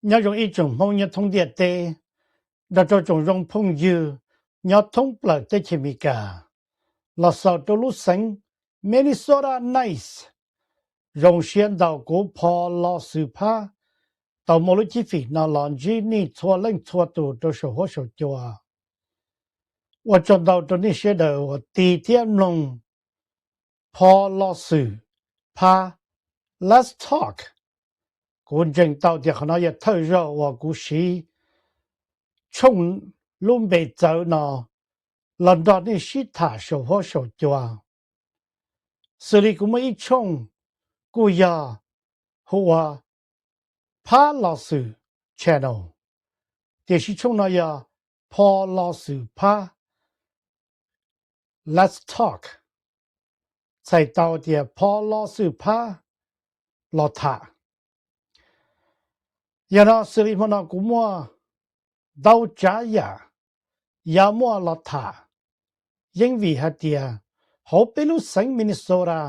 Nyob zoo ib tsoom Hmoob nyob thoob ntiaj teb, nrog rau tsoom zoo phooj ywg nyob thoob plaws teb chaws Amelikas, los xaus rau lub xeev Minnesota Nice. Zoo siab ntau kuv Pho Los Xwm Phab tau muaj lub cib fim no los ntsib nej txhua leej txhua tus rau saum huab saum cua. Ua tsaug ntau rau nej sawv daws uas tig thiab mloog Pho Los Xwm Phab Let's Talk. Kuv ntseeg tau tias qhov no yog thawj zaug uas kuv siv tshooj lub npe txawv no los nrog nej sib tham saum huab saum cua. Xws li kuv muaj ib tshooj kuj yog hu ua Phab Los Xwm Channel, tiam sis tshooj no yog Pho Los Xwm Phab Let's Talk, txhais tau tias Pho Los Xwm Phab los tham. Yog no xws li hmo no kuv muaj ntau tsav yam yuav muaj los tham, yeej vim hais tias hauv peb lub xeev Minnesota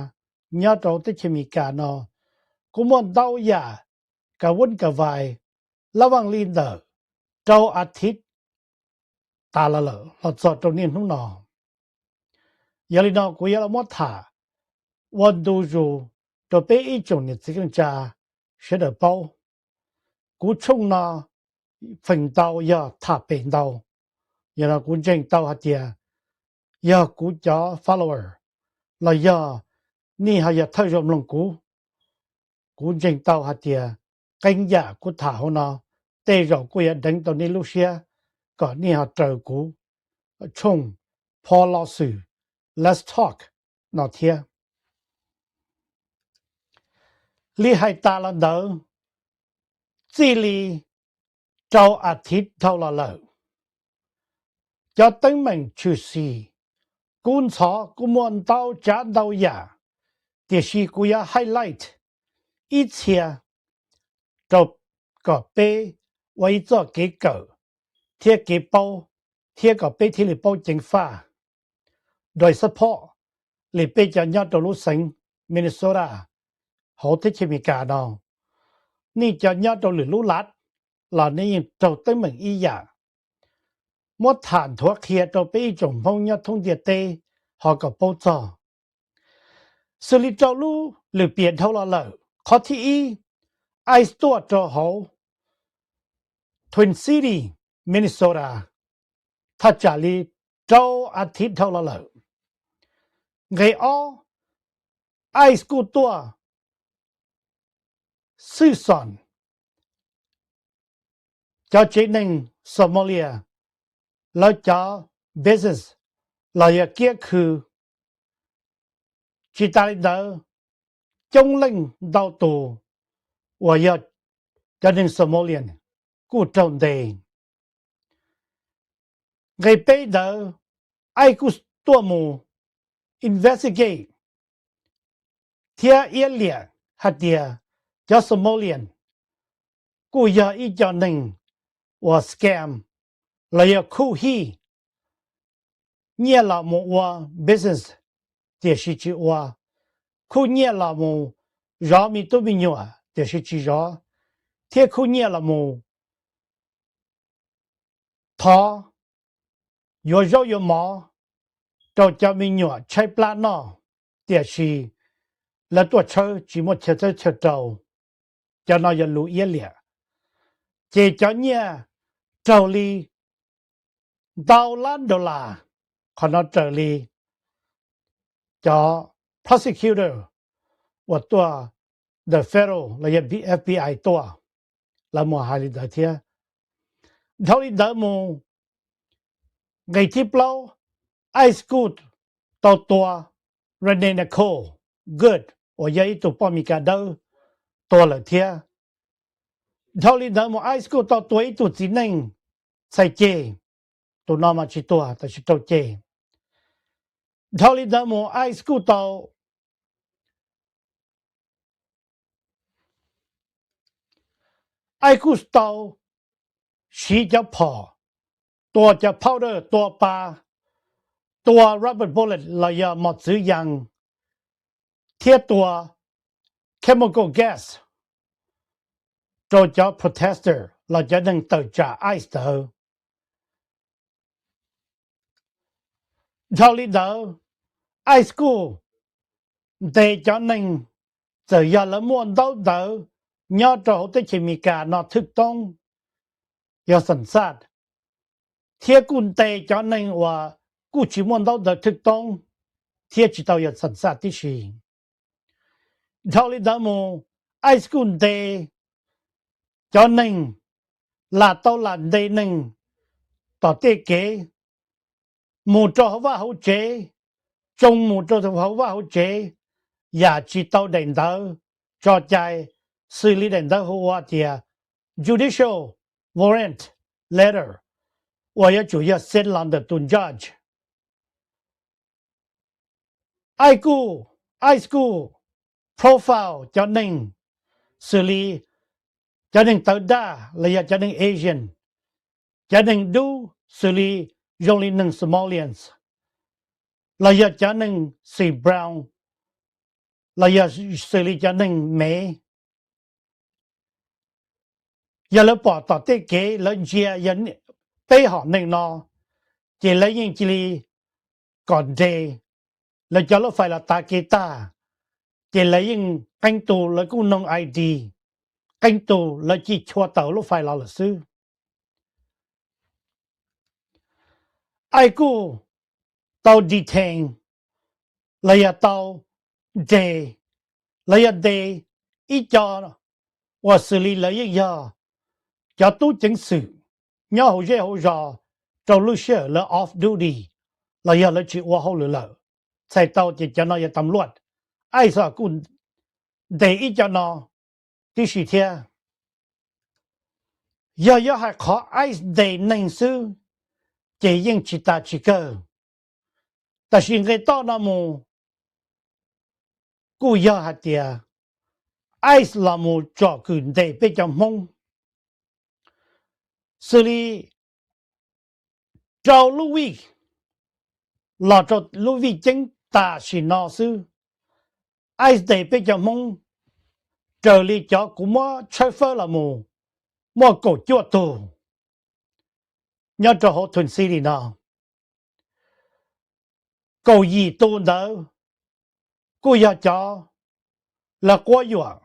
nyob rau teb chaws Amelikas no, kuv muaj ntau yam kav vuab kav vais lab vaj li ntawm rau a thiv tas los lawm los txog rau niaj hnub no. Yog li no kuv yuav los muab tham ua ntu zus rau peb ib tsoom niam txiv kwv tij sawv daws paub. Kuv tshooj no feem ntau yog tham pem ntau, yog no kuv ntseeg tau hais tias yog kuv cov follower los yog nej ho yog thawj zaug mloog kuv, kuv ntseeg tau hais tias qee yam kuv tham hauv no tej zaum kuj yuav deev tau nej lub siab kom nej ho raws kuv tshooj Pho Los Xwm Let's Talk no thiab. Li hais tas los ntawd, txij li rau a thiv dhau los lawm, cov teeb meem tshwm sim kub ntxhov kuj muaj ntau tsav ntau yam, tiam sis kuv yuav highlight ib txhia rau kom peb ua ib txoj kev kawm thiab kev paub, thiab kom peb thiaj li paub ceev faj. Rau support li peb cov nyob rau lub xeev Minnesota hauv teb chaws Amelikas no, nej cov nyob rau lwm lub lav los nej yeej raug teeb meem ib yam. Muab tham nthuav qhia rau peb ib tsoom Hmoob nyob thoob ntiaj teb ho kom paub txog. Xws li rau lub lwm piam dhau los lawm, qhov thib ib, ICE tuaj rau hauv Twin City, Minnesota, thaj tsam li rau a thiv dhau los lawm. Nqe ob, ICE kuj tuaj xwj xoom cov tsev neeg Somalia lawv cov business los yog kiab khw. Tsis tas li ntawd, coob leej ntau tus uas yog cov neeg Somalian kuj raug ntes. Nqe peb ntawd, ICE kuj tuaj mus investigate thiab iab liam hais tias cov Somalian kuj yog ib co neeg uas scam los yog khuj hij nyiaj los mus ua business tiam sis tsis ua, khuj nyiaj los mus zov me tub me nyuam tiam sis tsis zov, thiab khuj nyiaj los mus thov yuav zaub yuav mov rau cov me nyuam tshaib plab noj, tiam sis lawv tuaj tshawb tsis muaj chaw txawb chaw rau. Cov no yog lus iab liam. Ces cov nyiaj raug li ntau lab dollar, qhov no raws li cov prosecutor uas tuaj the federal los yog FBI tuaj, lawv mus hais li ntawd thiab. Dhau li ntawd mus, nqe thib plaub, ICE kuj tau tua Rene Nicole Good uas yog ib tug poj Meskas dawb tua lawm thiab. Dhau li ntawd mus ICE kuj tau tua ib tug txiv neej txhais ceg, tus no mas tsis tuag tab sis raug ceg. Dhau li ntawd mus ICE kuj tau ICE kuj tau siv cov phom, tua cov powder, tua pa, tua rubber bullet los yog mos txwv yas, thiab tua chemical gas, rau cov protester los cov neeg tawm tsam ICE ntawd. Dhau li ntawd, ICE kuj ntes cov neeg txawm yog lawv muaj ntaub ntawv nyob rau hauv teb chaws Amelikas no thwj toob, yog xam xaj, thiab kuj ntes cov neeg uas kuj tsis muaj ntaub ntawv thwj toob thiab tsis tau yog xam xaj tib si. Dhau li ntawd mus, ICE kuj ntes cov neeg, lam tau lam ntes neeg tom tej kev mus rau hauv vaj hauv tsev, tsoo mus rau hauv vaj hauv tsev yam tsis tau daim ntawv tso cai, xws li daim ntawv hu ua tias judicial warrant letter uas yuav tsum yog send los ntawm tus judge. ICE kuj, ICE kuj profile cov neeg xws li cov neeg tawv daj los yog cov neeg Asian, cov neeg dub xws li zoo li neeg Somalians, los yog cov neeg xim brown, los yog xws li cov neeg Mev. Yog lawv pom tom tej kev lawv ntsia yog peb hom neeg no, ces lawv yeej cia li kom nres, lawv cov lub fais los tav kev tag, ces lawv yeej qee tus lawv kuj noog ID, qee tus lawv cia li tshua tawm lub fais los lawm xwb. ICE kuj tau detain los yog tau nres los yog ntes ib co uas xws li lawv yeej yog cov tub ceev xwm nyob hauv zej hauv zos rau lub sij hawm lawv off duty los yog lawv tsis ua hauj lwm lawm, txhais tau tias cov no yog tam luaj. ICE kuj ntes ib co no tib si thiab. Yog yuav hais qhov ICE ntes neeg xwb ces yeej tsis tas tsis kawg, tab sis nqe toj no mus kuj yog hais tias ICE los mus tsom kwm ntes peb cov Hmoob. Xws li rau lub vij los rau lub vij ceeb tam sim no xwb, ICE ntes peb cov Hmoob raws li cov kuv muab tshawb fawb los mus muaj kaum cuaj tug nyob rau hauv Twin City no. Kaum yim tus ntawd kuj yog cov lawv quab yuam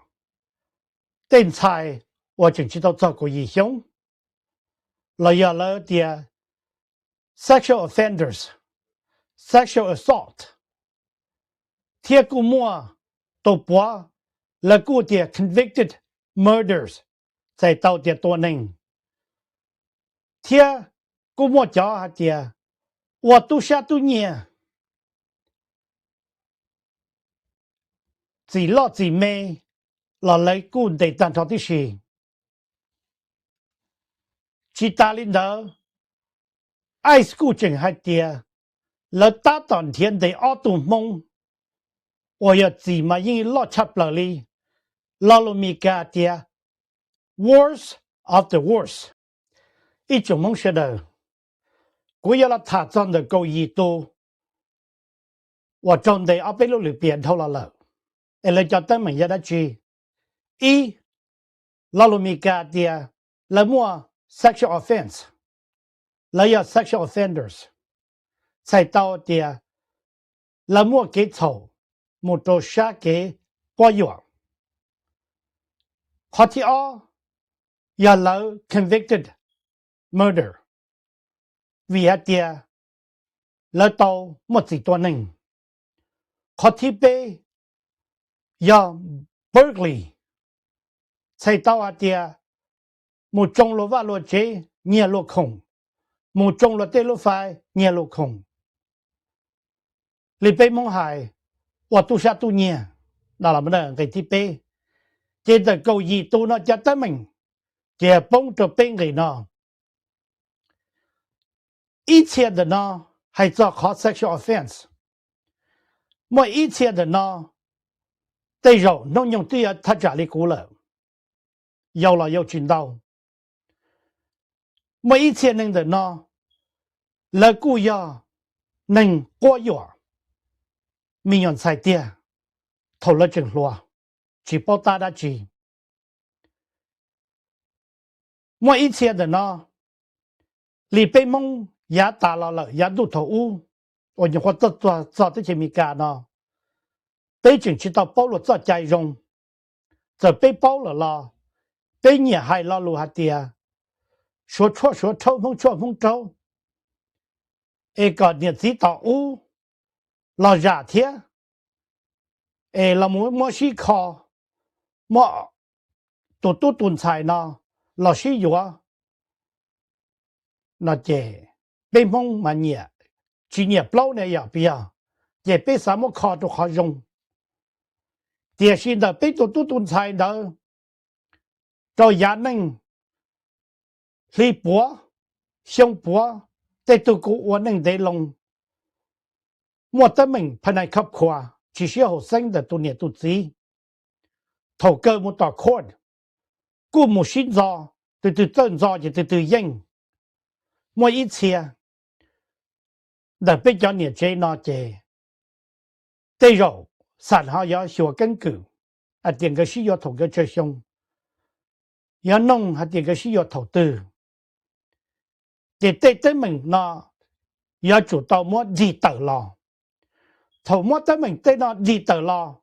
tej ntxhais uas tseem tsis tau txog kaum yim xyoo, los yog lawv tias sexual offenders, sexual assault, thiab kuj muaj tus puav lawv kuj tias convicted murders, txhais tau tias tua neeg, thiab kuj muaj cov hais tias ua tub sab tub nyiag, txim loj txim me los lawv kuj ntes tag nrho tib si. Tsis tas li ntawd, ICE kuj tseem hais tias lawv tab tom nrhiav ntes ob tug Hmoob uas yog txim mas yeej loj tshaj plaws li, lo lus Mis Kas tias worst of the worst. Ib tsoom Hmoob sawv daws, kuv yuav los tham txog ntawm kaum yim tus uas raug ntes ob peb lub lwm piam dhau los lawm, es lawv cov teeb meem yog dab tsi? Ib, lo lus Mis Kas tias lawv muaj sexual offence, lawv yog sexual offenders, txhais tau tias lawv muaj kev txhaum mus rau sab kev quab yuam. Qhov thib ob yog lawv convicted murder, vim hais tias lawv tau muaj txim tua neeg. Qhov thib peb yog burglary, txhais tau hais tias mus tsoo luag vaj luag tsev nyiag luag khoom, mus tsoo luag tej lub fais nyiag luag khoom, li peb Hmoob hais ua tub sab tub nyiag, nqe thib peb. Ces ntawm kaum yim tus no cov teeb meem ces poob rau peb nqe no. Ib txhia ntawm no hais txog qhov sexual offence. Muaj ib txhia ntawm no tej zaum hnub nyoog twb yuav thaj tsam li kuv lawm, yau los yau tsis ntau. Muaj ib txhia neeg ntawm no lawv kuj yog neeg quab yuam me nyuam ntxhais tiag thaum lawv tseem hluas, tsis paub tab dab tsi. Muaj ib txhia ntawm no li peb Hmoob yav tas los lawm, yav ntuj thaum ub uas nyuam qhuav txog teb chaws Amelikas no, peb tseem tsis tau paub luag txoj cai zoo. Txawm peb paub lawm los peb nyiam hais lo lus hais tias suav tshuaj suav rhaub, Hmoob tshuaj Hmoob rhaub, es kom niam txiv tom ub los zam thiab, es los mus muab sib kho, muab tus tub tus ntxhais no los sib yuav no ces peb Hmoob mas nyiam, tsis nyiam plaub ne yom, puas yog? Ces peb xav muab kho rau qhov zoo. Tiam sis ntawm peb tus tub tus ntxhais ntawd rau yav neej hli puav, xyoo puav, tej tug kuj ua neej ntev loo, muaj teeb meem phaj nais khab khua, tsis sib haum xeeb ntawm tus niam tus txiv. Thaum kawg mus tom court, kuj mus sib ntxo, tus twg txawj ntxo ces tus twg yeej. Muaj ib txhia ntawm peb cov niam tsev no ces tej zaum xam ho yuav xyuas keeb kwm hais tias nkawd sib yuav thaum nkawd tsawg xyoo, yuav noog hais tias nkawd sib yuav thaum twg. Ces tej teeb meem no yuav tsum tau muab dig tawm los. Thaum muab teeb meem tej no dig tawm los,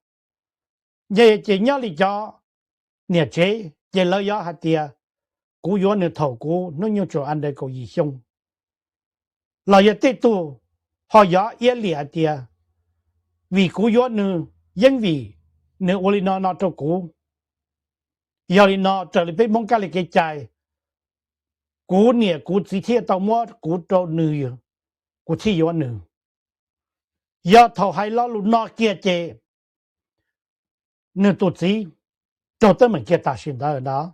ces nyob li cov niam tsev ces lawv yuav hais tias kuv yuav nws thaum kuv hnub nyoog tsuas under kaum yim xyoo. Los yog tej tug ho yuav iab liam hais tias vim kuv yuav nws yeej vim nws ua li no no rau kuv. Yog li no raws li peb Hmoob kab li kev cai, kuv niam kuv txiv thiaj tau muab kuv rau nws, kuv thiaj yuav nws. Yog thaum hais lo lus no kiag ces nws tus txiv raug teeb meem kiag tam sim ntawd ntag.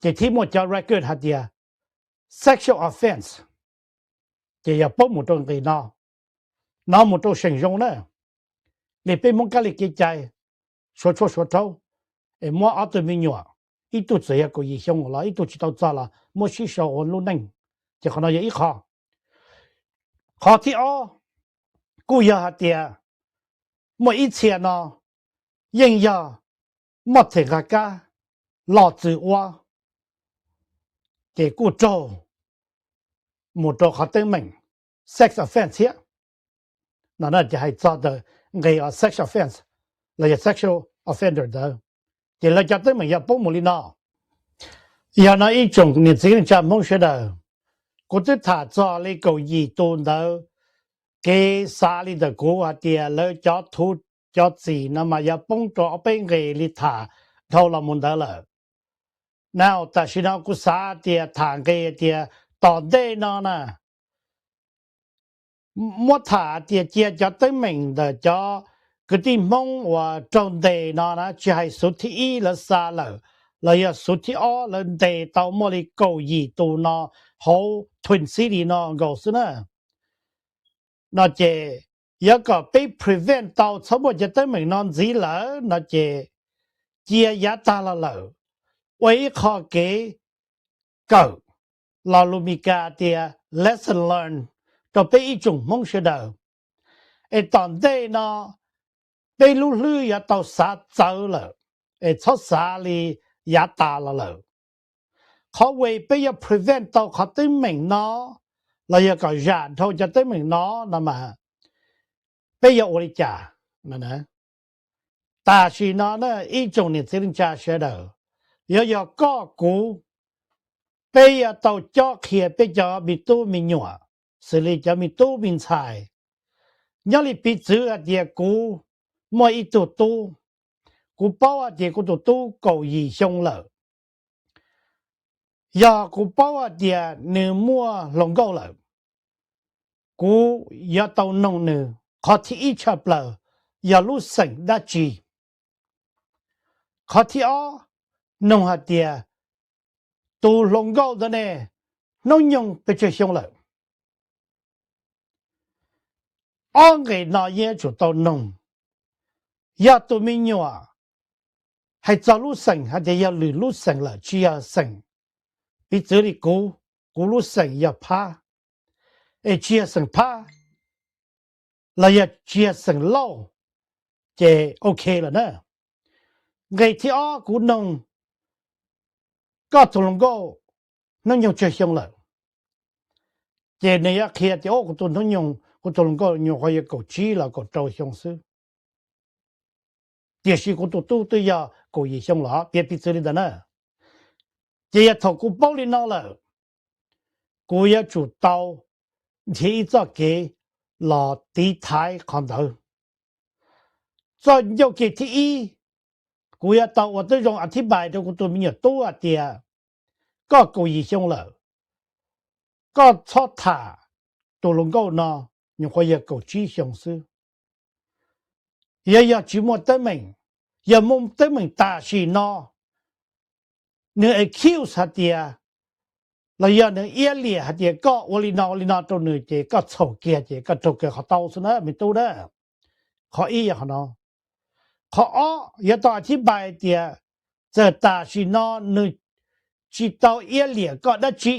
Ces thiaj muaj cov record hais tias sexual offence, ces yog paub mus rau nqis no, no mus rau seem zoo na, li peb Hmoob kab li kev cai, suav tshuaj suav rhaub, es muab ob tug me nyuam, ib tug txawm yog kaum yim xyoo los ib tug tsis tau txog los muab sib sau ua lub neej, ces qhov no yog ib qho. Qhov thib ob kuj yog hais tias muaj ib txhia no yeej yog muaj them nqa kab los txwm ua, ces kuj raug mus rau qhov teeb meem sex offence thiab. No ces hais txog ntawm nqis sexual offence los yog sexual offender ntawd, ces lawv cov teeb meem yog poob mus li no. Yog no ib tsoom niam txiv neej tsa Hmoob sawv daws, kuv twb tham txog li kaum yim tus ntawd, kev xav li ntawm kuv hais tias lawv cov thuv cov txim no mas yog poob rau ob peb nqes li tham dhau los mus ntawd lawm. Na tam sim no kuv xav tias tham nqes tias tom ntej no na, muab tham tias cia cov teeb meem ntawm cov kwv tij Hmoob uas raug ntes no na, tsis hais xuv thib ib lawv xa lawm, los yog xuv thib ob lawv ntes tau muaj li kaum yim tus no hauv Twin City no nkaus xwb na. No ces yuav kom peb prevent tau txhob muaj cov teeb meem no ntxiv lawm no ces cia yav tag los lawm, ua ib qho kev kawm, lo lus Mis Kas tias lesson learned rau peb ib tsoom Hmoob sawv daws, es tom ntej no peb lub hlwb yuav tau xav txawv lawm, es txhob xav li yav tas los lawm. Qhov uas peb yuav prevent tau qhov teeb meem no los yog kom zam dhau cov teeb meem no no mas peb yuav ua li cas? Tam sim no ib tsoom niam txiv neej tsa sawv daws, yuav yog koj kuv, peb yuav tau cob qhia peb cov me tub me nyuam, xws li cov me tub me ntxhais. Nyob li piv txwv hais tias kuv muaj ib tug tub, kuv paub hais tias kuv tus tub kaum yim xyoo lawm, yog kuv paub hais tias nws muaj hluas nkauj lawm, kuv yuav tau noog nws qhov thib ib tshaj plaws yog lub xeem dab tsi. Qhov thib ob, noog hais tias tus hluas nkauj ntawd ne, hnub nyoog pes tsawg xyoo lawm. Ob nqes no yeej yuav tsum tau noog. Yog tus me nyuam hais txog lub xeem hais tias yog lwm lub xeem lawm, tsis yog xeem, piv txwv li kuv, kuv lub xeem yog Phab, es tsis yog xeem Phab los yog tsis yog xeem Lauj, ces ok lawm na. Nqes thib ob kuv noog koj tus hluas nkauj hnub nyoog tsawg xyoo lawm? Ces nws yuav qhia tias, o, kuv tus hnub nyoog, kuv tus hluas nkauj nyuam qhuav yog kaum tsib los kaum rau xyoo xwb. Tiam sis kuv tus tub twb yog kaum yim xyoo los, piav piv txwv li ntawd na. Ces yog thaum kuv paub li no lawm, kuv yuav tsum tau nrhiav ib txoj kev los tiv thaiv qhov ntawd. Txoj ncauj kev thib ib, kuv yuav tau ua tib zoo a thib npais rau kuv tus me nyuam tub hais tias, koj kaum yim xyoo lawm, koj txhob tham tus hluas nkauj no, nyuam qhuav yog kaum tsib xyoo xwb. Yog, yog tsis muaj teeb meem, yog muaj teeb meem tam sim no, nws accuse hais tias, los yog nws iab liam hais tias koj ua li no ua li no rau nws ces koj txhaum kiag ces koj raug kaw qhov tau xwb na me tub na. Qhov ib yog qhov no. Qhov ob yuav tau a thib npais tias, txawm tam sim no nws tsis tau iab liam koj dab tsi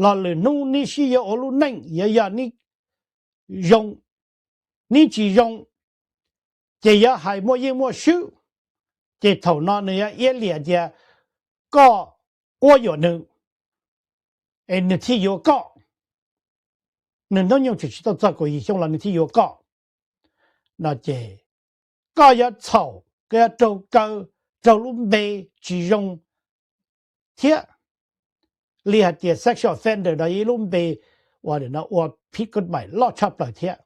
los lwm hnub neb sib yuav ua lub neej yuav yog neb zoo, neb tsis zoo, ces yuav hais muaj yeej muaj swb, ces thaum no nws yuav iab liam tias koj quab yuam nws, es nws thiaj yuav koj. Nws hnub nyoog tseem tsis tau txog kaum yim xyoo los nws thiaj yuav koj no ces koj yuav txhaum, koj yuav raug kaw, raug lub npe tsis zoo thiab. Li hais tias sexual offender no ib lub npe ua, ua phib koj maim loj tshaj plaws thiab.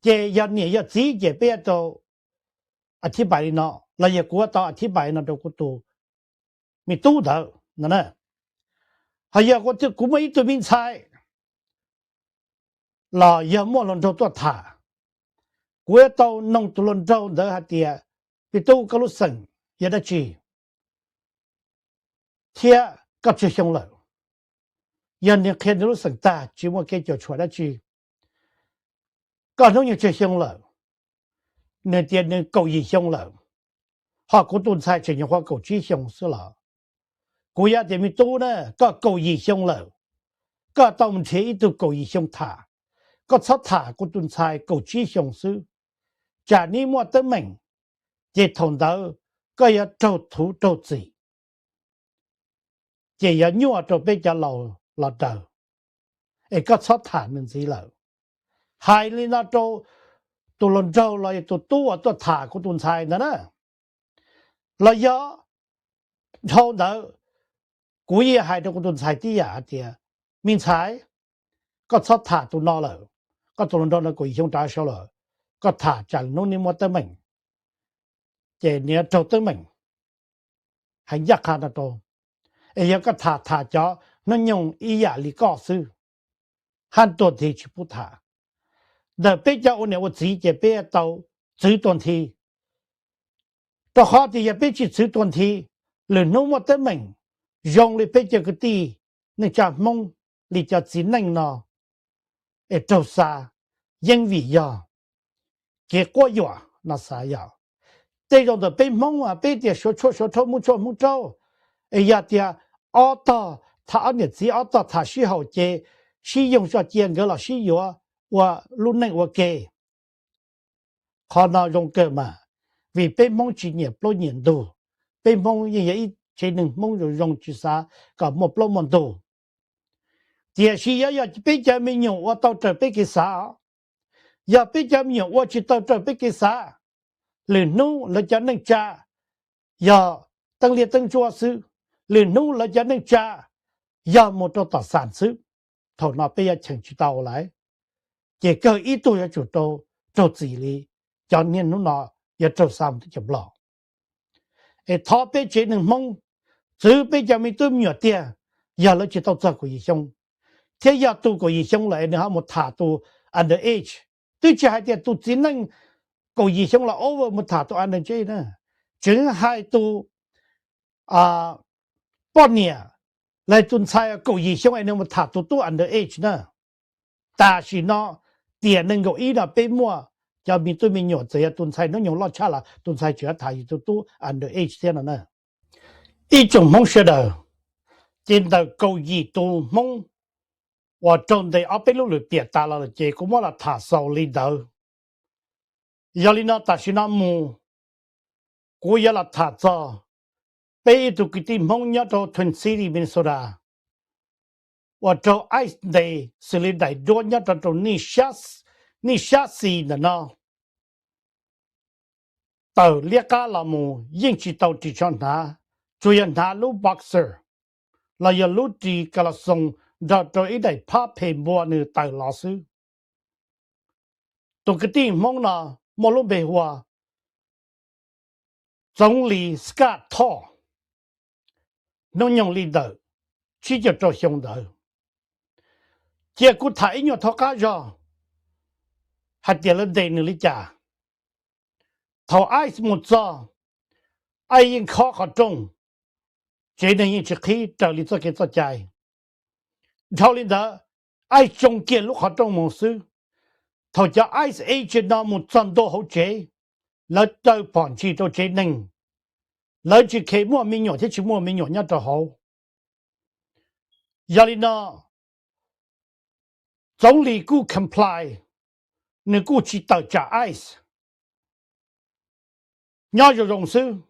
Ces yog niam yog txiv ces peb yuav tau a thib npais li no, los yog kuv yuav tau a thib npais no rau kuv tus me tub ntawd no. Ho yog kuv muaj ib tug me ntxhais los yog muaj hluas nraug tuaj tham, kuv yuav tau noog tus hluas nraug ntawd hais tias, me tub, koj lub xeem yog dab tsi thiab koj tsawg xyoo lawm? Yog nws qhia nws lub xeem tag tsis muaj kev cuam tshuam dab tsi, koj hnub nyoog tsawg xyoo lawm? Nws tias nws kaum yim xyoo lawm, ho kuv tus ntxhais tseem nyuam qhuav kaum tsib xyoo xwb los. Kuv yuav tias, me tub na, koj kaum yim xyoo lawm, koj tau mus nrhiav ib tug kaum yim xyoo tham, koj txhob tham kuv tus ntxhais kaum tsib xyoo xwb. Tsam neb muaj teeb meem, ces thaum ntawd koj yuav raug thuv raug txim, ces yuav nyuaj rau peb cov laus los daws, es koj txhob tham nws ntxiv lawm. Hais li no rau tus hluas nraug los yog tus tub uas tuaj tham kuv tus ntxhais ntawd na. Los yog dhau ntawd, kuv yeej hais rau kuv tus ntxhais tib yam hais tias, me ntxhais, koj txhob tham tus no lawm, koj tus hluas nraug no kaum yim xyoo rov sau lawm, koj tham tsam hnub neb muaj teeb meem, ces nws yuav raug teeb meem heev ncaj qha no rau. Es yog koj tham tham cov hnub nyoog ib yam li koj xwb, hab tuag nthi tsis pub tham. Ntawm peb cov ua niam ua txiv ces peb tau txwv tuag nthi, rau qhov tias yog peb tsis txwv tuag nthi, lwm hnub muaj teeb meem zoo li peb cov kwv tij neej tsa Hmoob li cov txiv neej no, es raug xa, yeej vim yog kev quab yuam no xav yog. Tej zaum ntawm peb Hmoob peb tias suav tshuaj suav rhaub, Hmoob tshuaj Hmoob rhaub, es yog tias ob tog tham, ob niam txiv ob tog tham sib haum ces sib yoog tso cia nkawd los sib yuav ua lub neej ua ke. Qhov no zoo kawg mas, vim peb Hmoob tsis nyiam plaub nyiam ntug, peb Hmoob yeej yog ib tsev neeg Hmoob zoo zoo tsis xav kom muaj plaub muaj ntug. Tiam sis yog, yog peb cov me nyuam ua tau raws peb kev xav, yog peb cov me nyuam ua tsis tau raws peb kev xav, lwm hnub lawv cov neej tsa yog teeb liab teeb ntsuab xwb, lwm hnub lawv cov neej tsa yog mus rau tom xam xwb, thaum no peb yuav cheem tsis tau lawm. Ces kawg ib tug yuav tsum raug txim li cov niaj hnub no yuav raug xa mus teb chaws Nplog. Es thov peb tsev neeg Hmoob txwv peb cov me tub me nyuam tiag, yog lawv tsis tau txog kaum yim xyoo, thiab yog tus kaum yim xyoo lawm es nws ho mus tham tus under age. Twb tsis hais tias tus txiv neej kaum yim xyoo los over mus tham tus under age na, tseem hais tus poj niam los tus ntxhais kaum yim xyoo es nws mus tham tus tub under age na. Tam sim no tiam nees nkaum ib no peb muaj cov me tub me nyuam txawm yog tus ntxhais hnub nyoog loj tshaj los tus ntxhais tseem tham yus tus tub under age thiab no na. Ib tsoom Hmoob sawv daws, ces ntawm kaum yim tus Hmoob uas raug ntes ob peb lub lwm tiam tas los lawm ces kuv muab los tham xaus li ntawd. Yog li no tam sim no mus kuv yuav los tham txog Peb ib tug kwv tij Hmoob nyob rau Twin City, Minnesota, uas raug ICE ntes xws li daim duab nyob rau rau nej sab xis ntawm no, tawm liab qab los mus yeej tsis tau ris tsho hnav, tsuas yog hnav lub boxer los yog lub ris ka la xoo nrog rau ib daim phab phem npua nws tawm los xwb. Tus kwv tij Hmoob no muaj lub npe hu ua Txoov Lis Scott Todd, hnub nyoog li ntawm tsib caug rau xyoo ntawd. Cia kuv tham ib nyuag thaub qab zog hais tias lawv ntes nws li cas. Thaum ICE mus txog, ICE yeej khob qhov rooj, tsev neeg yeej tsis qhib raws li txoj kev txoj cai. Dhau li ntawd, ICE tsoo kiag lub qhov rooj mus xwb. Thaum cov ICE agent no mus txog ntua hauv tsev, lawv raws phom ntsis rau tsev neeg, lawv tsis kheev muaj me nyuam thiab tsis muaj me nyuam nyob rau hauv. Yog li no, Txoov Lis kuj comply, nws kuj tsis tawm tsam ICE, nyob zoo zoo xwb.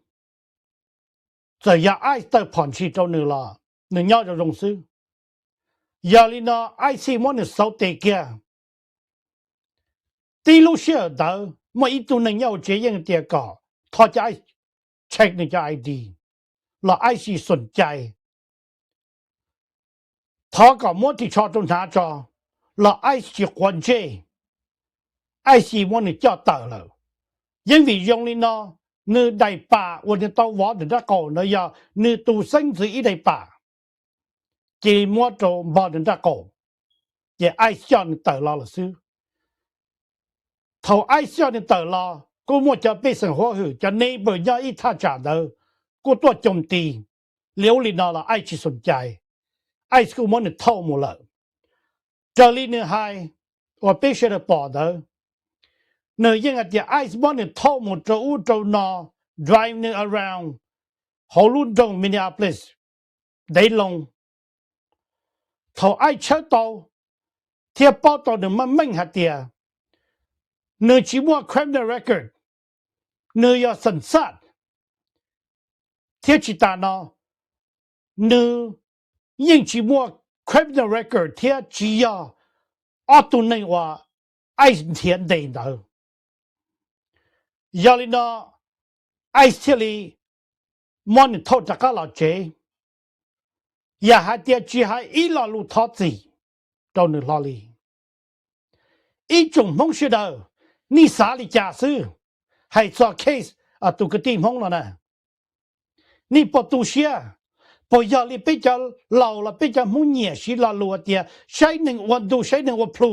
Txawm yog ICE taw phom ntsis rau nws los nws nyob zoo zoo xwb. Yog li no, ICE muab nws xauv tes kiag. Tib lub sij hawm ntawd muaj ib tug neeg nyob hauv tsev yeej tias kom thov cov ICE check nws cov ID los ICE tsis xum cai. Thov kom muab ris tsho rau hnav tso los ICE tsis quav ntsej, ICE muab nws coj tawm lawm. Yeej vim zoo li no, nws daim pam uas nws tau vov nws nraub qaum ntawd yog nws tus xeeb ntxwv ib daim pam, ces muab rau npog nws nraub qaum, ces ICE coj nws tawm los lawm xwb. Thaum ICE coj nws tawm los kuj muaj cov pej xeem huab hwm, cov neighbor nyob ib thaj tsam ntawd kuj tuaj coo tis li ub li no los ICE tsis xum cai, ICE kuj muab nws thauj mus lawm. Raws li nws hais uas peb sawv daws pom ntawd, nws yeej hais tias ICE muab nws thauj mus rau ub rau no, drive nws around hauv lub nroog Minneapolis ntev loo. Thaum ICE tshawb tau thiab paub tau nws meej meej hais tias nws tsis muaj criminal record, nws yog xeem xaj, thiab tsis tas no, nws yeej tsis muaj criminal record thiab tsis yog ob tug neeg uas ICE nrhiav ntes ntawd. Yog li no, ICE thiaj li muab nws thauj rov qab los tsev, yam hais tias tsis hais ib lo lus thov txim rau nws hlo li. Ib tsoom Hmoob sawv daws, nej xav li cas xwb hais txog case tus kwv tij Hmoob no na? Nej puas tu siab? Puas yog li peb cov laus los peb cov Hmoob nyiam siv lo lus tias saib neeg ua ntu saib neeg ua plhu?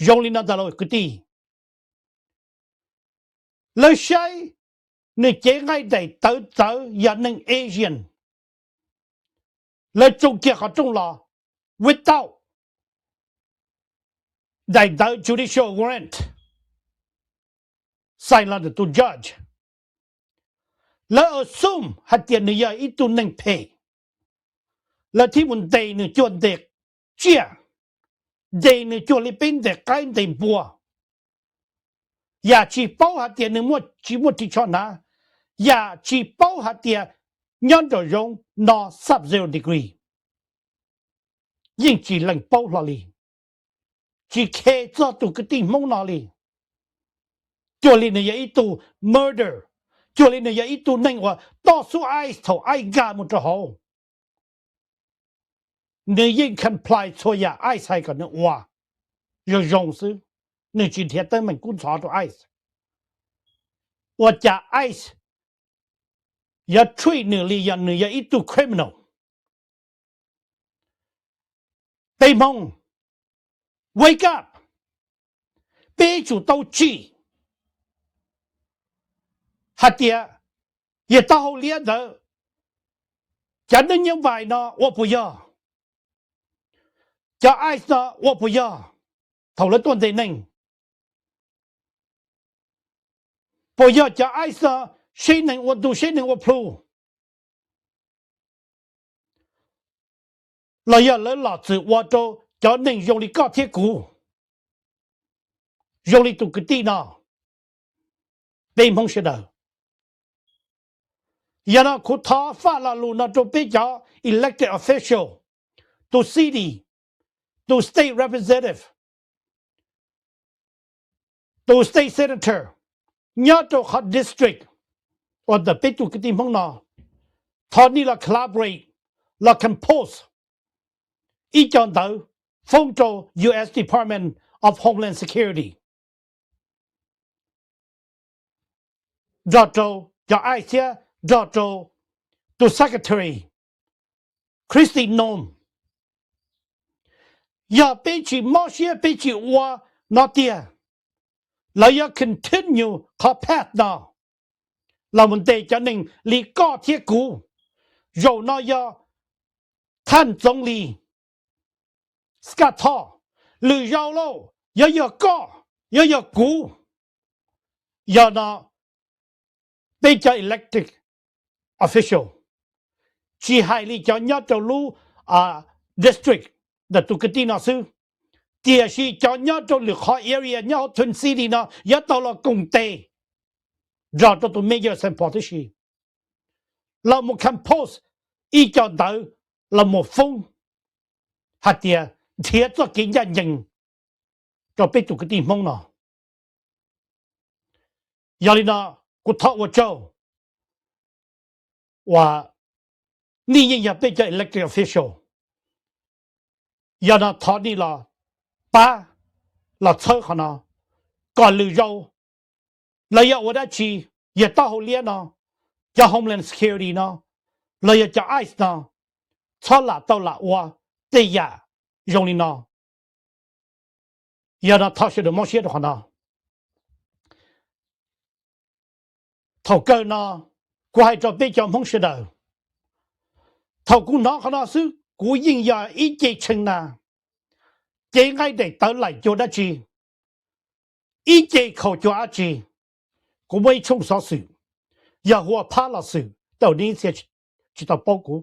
Zoo li no ntag lauj kwv tij. Lawv saib nws cev nqaij daim tawv txawv yog neeg Asian, lawv tsoo kiag qhov rooj los without daim ntawv judicial warrant sign los ntawm tus judge. Lawv assume hais tias nws yog ib tug neeg phem, lawv thiaj mus ntes nws cuag ntes tsiaj, ntes nws cuag li peb ntes qaib ntes npua. Yam tsis paub hais tias nws muaj tsis muaj ris tsho hnav, yam tsis paub hais tias nyob nraum zoov no sub-zero degree, yeej tsis lees paub hlo li, tsis khe txog tus kwv tij Hmoob no li. Cuag li nws yog ib tug murder, cuag li nws yog ib tug neeg uas toj xub ICE thaum ICE nkag mus rau hauv. Nws yeej comply txhua yam ICE hais kom nws ua zoo zoo xwb, nws tsis nrhiav teeb meem kub ntxhov rau ICE. Ua cas ICE yuav treat nws li yog nws yog ib tug criminal? Peb Hmoob, wake up! Peb tsum tau tsim hais tias yawg taub hau liab ntawd, cov neeg nyob vais no ua puas yog? Cov ICE no ua puas yog thaum lawv tuaj ntes neeg? Puas yog cov ICE no saib neeg ua ntu saib neeg ua plhu, los yog lawv los txwm ua rau cov neeg zoo li koj thiab kuv, zoo li tus kwv tij no? Peb Hmoob sawv daws, Yog no kuv thov faj lo lus no rau peb cov elected official, tus city, tus state representative, tus state senator nyob rau qhov district uas ntawm peb tus kwv tij Hmoob no, thov nej los collaborate, los compose ib co ntawv foob rau U S Department of Homeland Security, nrog rau cov ICE thiab nrog rau tus secretary Kristi Noem. Yog peb tsis mob siab peb tsis ua no tiag, lawv yuav continue qhov path no los mus ntes cov neeg li koj thiab kuv. Zaum no yog thaj Txoov Lis Xkaj Thoj, lwm zaus lauj yuav yog koj, yuav yog kuv. Yog no peb cov elected official, tsis hais li cov nyob rau lub district ntawm tus kwv tij no xwb, tiam sis cov nyob rau lwm qhov area nyob hauv Twin City no yuav tau los koom tes nrog rau tus mayor Saint Paul tib si los mus compose ib co ntawv los mus foob hais tias nrhiav txoj kev ncaj ncees rau peb tus kwv tij Hmoob no. Yog li no kuv thov ua tsaug uas nej yeej yog peb cov elected official. Yog no thov nej los pab los txhawb qhov no, kom lwm zaus lawv yog ua dab tsi, yog taub hau liab no, cov Homeland Security no, los yog cov ICE no, txhob lam tau lam ua tej yam zoo li no. Yog no thov sawv daws mob siab rau qhov no. Thaum kawg no kuv hais rau peb cov Hmoob sawv daws, thaum kuv hnov qhov no xwb kuv yeej yog ib ce tshee na, cev nqaij daim tawv laim cuag dab tsi, ib ce khaus cuag dab tsi. Kuv muaj ib tshooj xov xwm, yog hu ua phab los xwm, tej zaum nej txhia tsis tau paub kuv.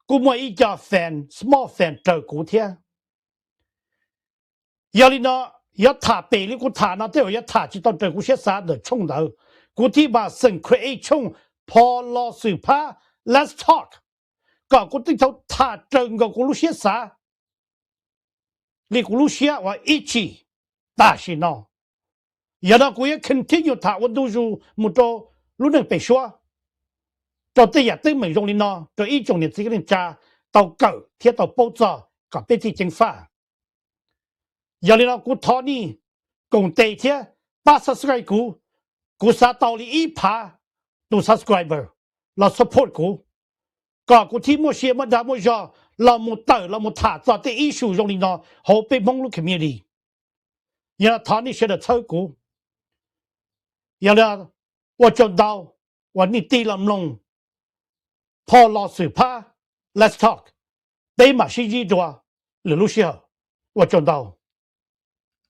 Kuv muaj ib co fan, small fan raws kuv thiab. Yog li no, yuav tham pem li kuv tham no tej zaum yuav tham tsis tau raws kuv siab xav ntawm tshooj ntawd. Kuv thiaj mam xeem create tshooj phos los xwm phab Let's Talk, kom kuv thiaj tau tham raws nkaus kuv lub siab xav, li kuv lub siab ua ib tsim tam sim no. Yog no kuv yuav continue tham ua ntu zus mus rau lub neej pem suab, rau tej yam teeb meem zoo li no rau ib tsoom niam txiv kwv tij neej tsa tau kawm thiab tau paub txog kom peb thiaj ceev faj. Yog li no kuv thov nej koom tes thiab pab subscribe kuv. Kuv xav tau li ib phav tus subscriber los support kuv, kom kuv thiaj muaj sia muaj dag muaj zog los mus tawm los mus tham txog tej issue zoo li no hauv peb Hmoob lub community. Yog no thov nej sawv daws txhawb kuv. Yog li, ua tsaug ntau uas nej tig los mloog phos los xwm phab Let's Talk. Peb mam sib ntsib dua lwm lub sij hawm. Ua tsaug ntau.